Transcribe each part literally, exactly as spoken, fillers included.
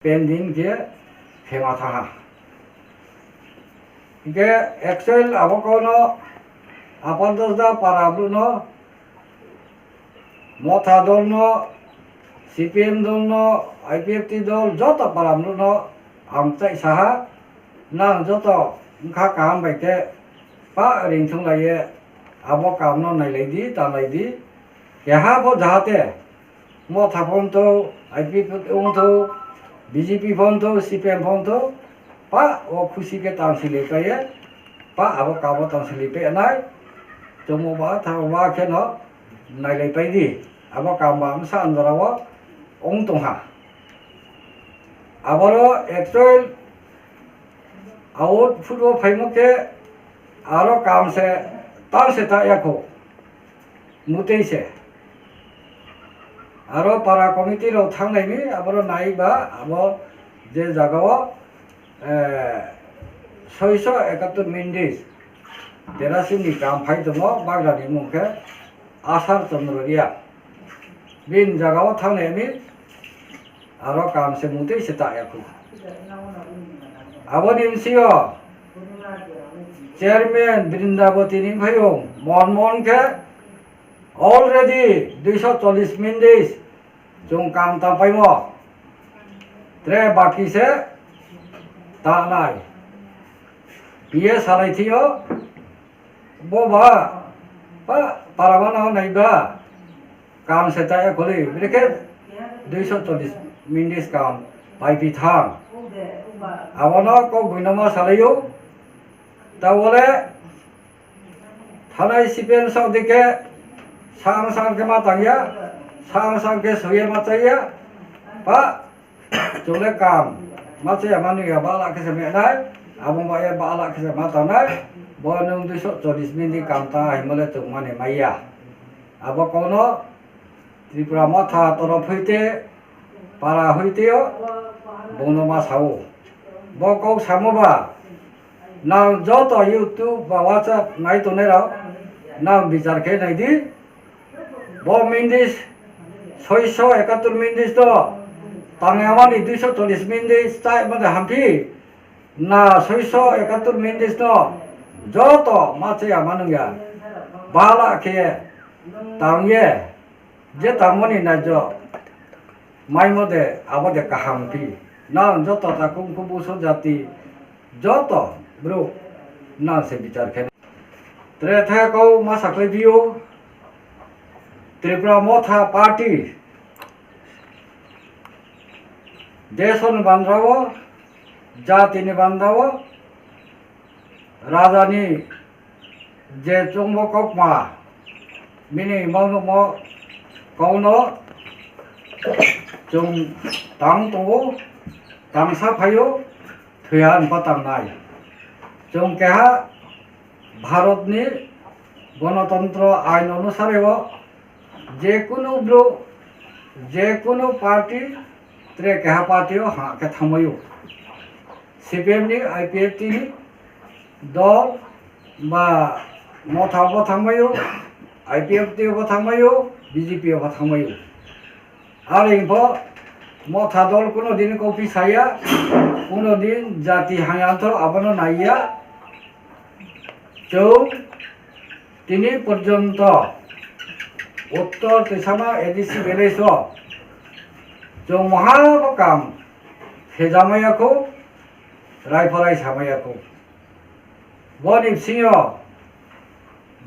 pending khe phema thaha. Hingkhe actual abo kono Upper Dosda para bwrwino, Motha dolno, C P M dolno, I P F T dol joto para bwrwino ang chai saha, nang joto wngkha kaham bai khe pa ringthung laiye abo kamno nailai di, tanlai di. Keha bo jahate Motha phone tho, I P F T wng tho, B J P phone tho, C P M phone tho, pa o khusi khe tang sili paiye, pa abo kabo tang sili pe nai, chomo ba tha ba khe no nailai pai di, abo kam ba msa andora o wng tong ha. Aboro actual out football phaimo khe aro kam se tang se ta yakho. Mutui se. Aro para committee rok thang nai ni, aboro nai ba, abo je jaga o, eh, soiso ekattor mindis, terasi ni kam phai tongo, bagra ni mung khe Asar Chandra Riya. Bini jaga o thang nai ni, aro kam se mutui se ta yakho. Aboni bisingo chairman Brindaboti ni phai o mon mon khe already duiso chollish mindis chwng kam tang paimo. Tre baki se ta nai. P A salai thio, bo ba, pa, para mano nai ba, kam se ta ya kholi, brekhe duiso chollish mindis kam pai pi thang. Abono kok buino ma salai o, ta bole, Thanai C P M sok dike, sang sang khe ma tangya, sang sang khe soye ma chaya, pa, chole kam, ma chaya ma nungya, ba la khe se menai, abo ba ya ba la khe se ma tanai, bo nung duiso chollish minute kam ta himole chwng mani maya. Abo kono Tripura Motha torof hoite, para hoiteo bono ma sao. Bo kok samo ba, nang joto YouTube ba WhatsApp nai tongnai rok, nang bichar khe nai di. Bo mindis soiso ekattor mindis do, tangyamani duiso chollish mindis chai mani hamphi, na soiso ekattor mindis do, joto ma chaya ma nungya. Bala khe tangye. Je tangmani naijo maimo de, abo de kaham phi. Nang joto takung kubuso jati, joto bro nang se bichar khe. Tre the kau ma saklai bio, Tripura Motha Party, desoni bandrao, jatini bandrao, rajani je chwngbo kokma bini mangno kokno chwng tang tongo, tangsa phaio, thwiya wngkha tangnai. Chwng keha Bharatni Ganatantro ain onusareo je kunu bru, je kunu party, tre keha party o ha khe thangmaio. C P M ni, I P F T ni dol ba Motha bo thangmaio, I P F T bo thangmaio, B J P bo thangmaio. Are wngpho Motha dol kuno din kopi saya, kuno din jati haya tho abono naiya. Chwng tini porjonto Uttor Tisama A D C village o chwng moha bo kam khe jamaya kho, rai phorai samaya kho. Boni bisingo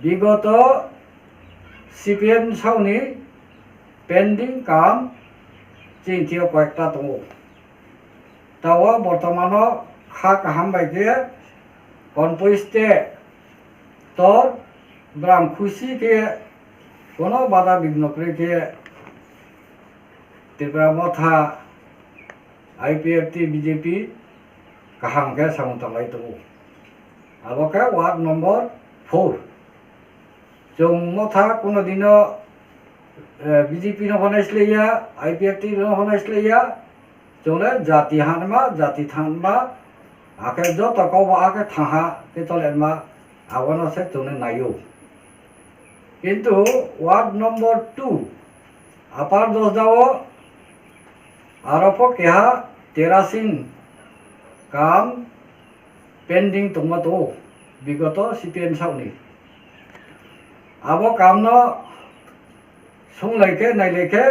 bigoto C P M sauni pending kam chini thio koyekta tongo. Tao bortomano kha kaham bai khe konpui state tor bwrang khusi khe kono bada bigno kwrwi khe Tripura Motha, I P F T, B J P kaham khe samung tanglai tongo. Abo khe ward number four. Chwng Motha kuno dino, eh, B J P no phanai sleiya, I P F T no phanai sleiya, chwng le jati hanma, jati thanma, akhe joto kok bo akhe thaha khe tole ma, abono se chwng le naio. Kintu ward number two, Upper Dosda o aro pho keha terasini kam pending tongma tongo bigoto C P M sakni. Abo kamno sunglai khe nailai khe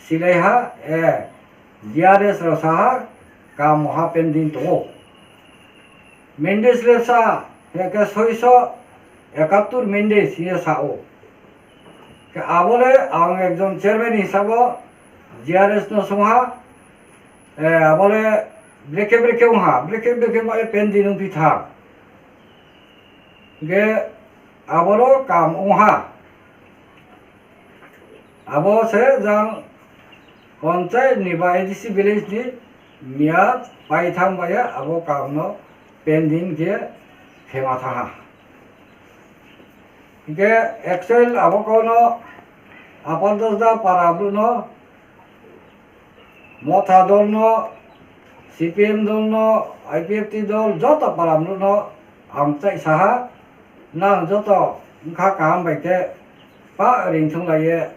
silaiha, eh, G R S rok saha kam oha pending tongo. Mendes lepsa hwnkhe soiso ekattur Mendes hiye sao. Khe abole ang ekjon chairman hisabo G R S no songha, eh, abole brekhe brekhe wngha, brekhe brekhe ma pending wngpi thang. Hwnkhe aboro kam wngha. Abo se jang panchayat ni ba A D C village ni miyat paithang baya abo kam no pending khe khema thaha. Hingke actual abo kono Upper Dosda para bru no Motha dol no, C P M dol no, I P F T dol, joto para bru no ang chai saha, nang joto wngkha kaham bai khe pa ringthung lai ye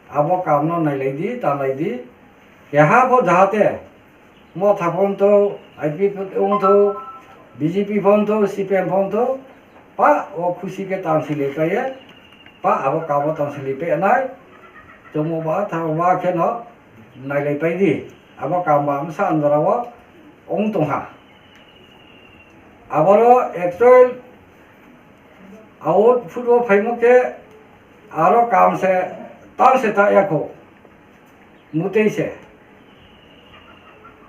abo kam no nailai di, tanglai di. Keha bo jahate Motha phone to, I P F T wng to, B J P phone to, C P M phone to, pa o khusi khe tang sili pai ye, pa abo kam o tang sili pai nai, chomo ba thang ba khe no nailai pai di, abo kam ba bwsa andara o wng tong ha. Aboro actual out football phaimo khe aro kam se tang se ta ya kho, mutei se.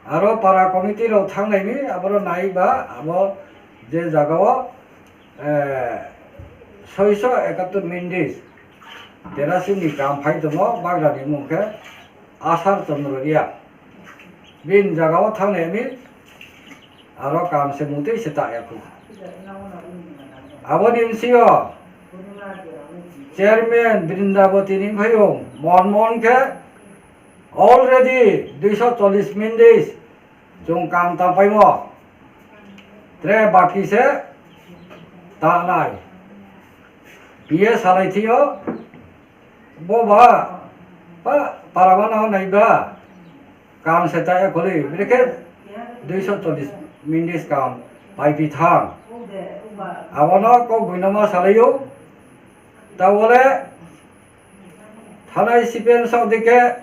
Aro para committee rok thang nai ni aboro nai ba abo je jaga o eh, soiso ekattur Mendes terasini kam phai tongo, bagrani mung khe Asar Chandra Riya. Bini jaga o thang nai mi aro kam se mutei se ta ya khu. Aboni bisi o chairman Brindaboti ni phai o mon mon khe already duiso chollish Mendes Chwng kam tang paimo. Tre baki se ta nai. Biye salai thio. Bo ba, ba, para mano nai ba. Kam se ta ya kholi. Brekhe duiso chollish Mendes kam pai pi thang. Abono kok buino ma salai yo. Ta bole Thanai C P M sok dike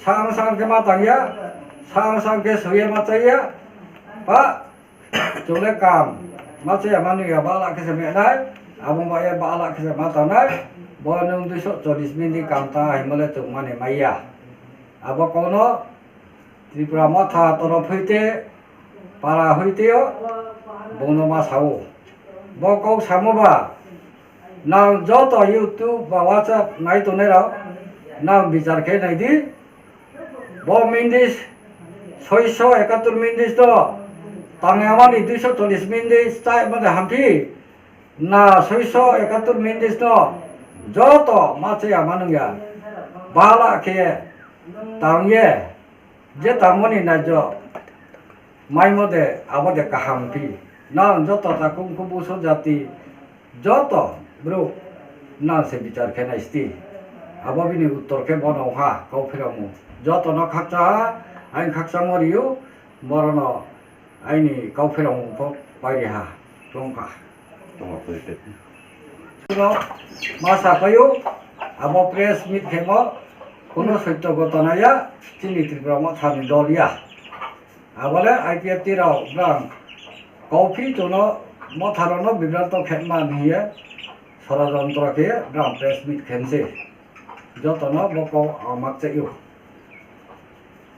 sang sang khe ma tangya, sang sang khe soye ma chaya, ba chole kam ma chaya ma nungya ba la khe se menai, abo ba ya ba la khe se ma tanai, bo nung duiso chollish minute kam ta himole chwng mani maya. Abo kono Tripura Motha torof hoite, para hoiteo bono ma sao. Bo kok samo ba, nang joto YouTube ba WhatsApp nai tongnai rok, nang bichar khe nai di. Bo mindes soiso ekattur mindes to, tangyamani duiso chollish mindes chai mani hamphi, na soiso ekattur mindes to, joto ma chaya ma nungya. Bala khe tangye. Je tangmani naijok maimo de abo de kaham phi. Nang joto takung kubuso jati joto bro nang se bichar khe nai sti. Abo bini uttor khe bono ha kau phiramu. Joto no khakcha ha, ain khakcha mo riu, boro no aini kau phiramu pho pai ri ha. Tongkha. Tongkha, please. Ma sapaio, abo press meet khemo, kono sotto ghotona ya, chini Tripura Mothani dol ya. Abole I P F T rok brang, kauphi tono Motharokno bibranto khe man hiye, sorojontro khe brang press meet khemse. Jotono bo kok, ah, makchaio.